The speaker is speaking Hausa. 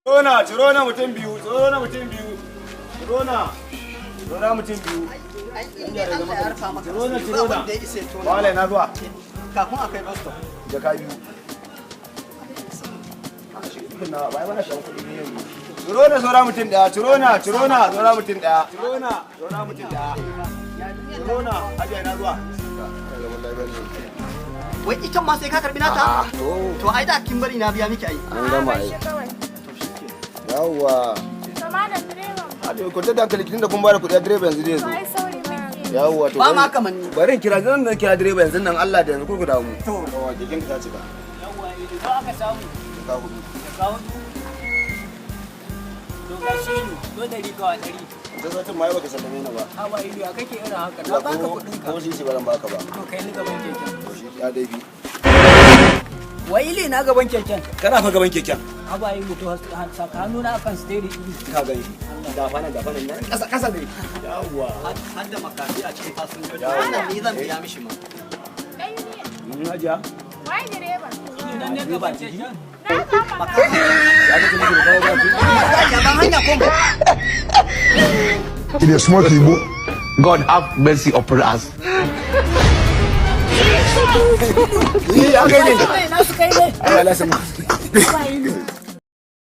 Cirona, cirona mutum biyu, cirona mutum biyu. Cirona, cirona mutum biyu. Ai in dai Allah ya rufa maka Cirona, asiri, ba cirona. wanda ya isa ya tona. Wale na zuwa. Kafin a kai bus stop. Jaka biyu. Na bai bana shan kuɗi ne yanzu. Cirona saura mutum ɗaya, cirona, cirona, saura mutum ɗaya. Cirona, saura mutum ɗaya. Cirona, hajiya na zuwa. Wai ita ma sai ka karbi nata? To. To ai da kin bari na biya miki ai. An gama ai. Kawai. Yawwa. To malam direban. Hajiya, kwantar da hankali, tunda kun bada kuɗi, direba yanzu zai To zo. ai sauri muke. Yawwa, to. Ba ma kamanni. Bari in kira, zan kira direba yanzu nan, Allah da yanzu kurku damu. To. Yawwa, keken ka ta cika. Yawwa, ido ba aka samu. Jaka hudu. Da kawo. To ga shi ilu, to 100 kawai 100. Ta satin ma yau baka sallame ni ba. Haba ilu, ya kake irin haka? Na baka kuɗin ka. Ko shi ba zan baka ba. To kai ni gaban keken. To shi ya dai bi. Wai ilu na gaban keken. Kana fa gaban keken. Haba ilu, to saka hannu na akan steering ilu. Ka gani. Da fa nan, da fa nan kasa kasa dai. Yawwa. Har da makafi a cikin fasinjoji. Yawwa. Wannan ni zan biya mishi ma. Dai ne. Hajiya. Wai direban. Ilu nan ne gaban keken. Na kama ka. Ya ka ce miki ba ba ki. Ya ban hanya ko mu. It is small Igbo. God have mercy upon us. Ni ya kai ne. Na su kai ne. Allah san. Haba ilu.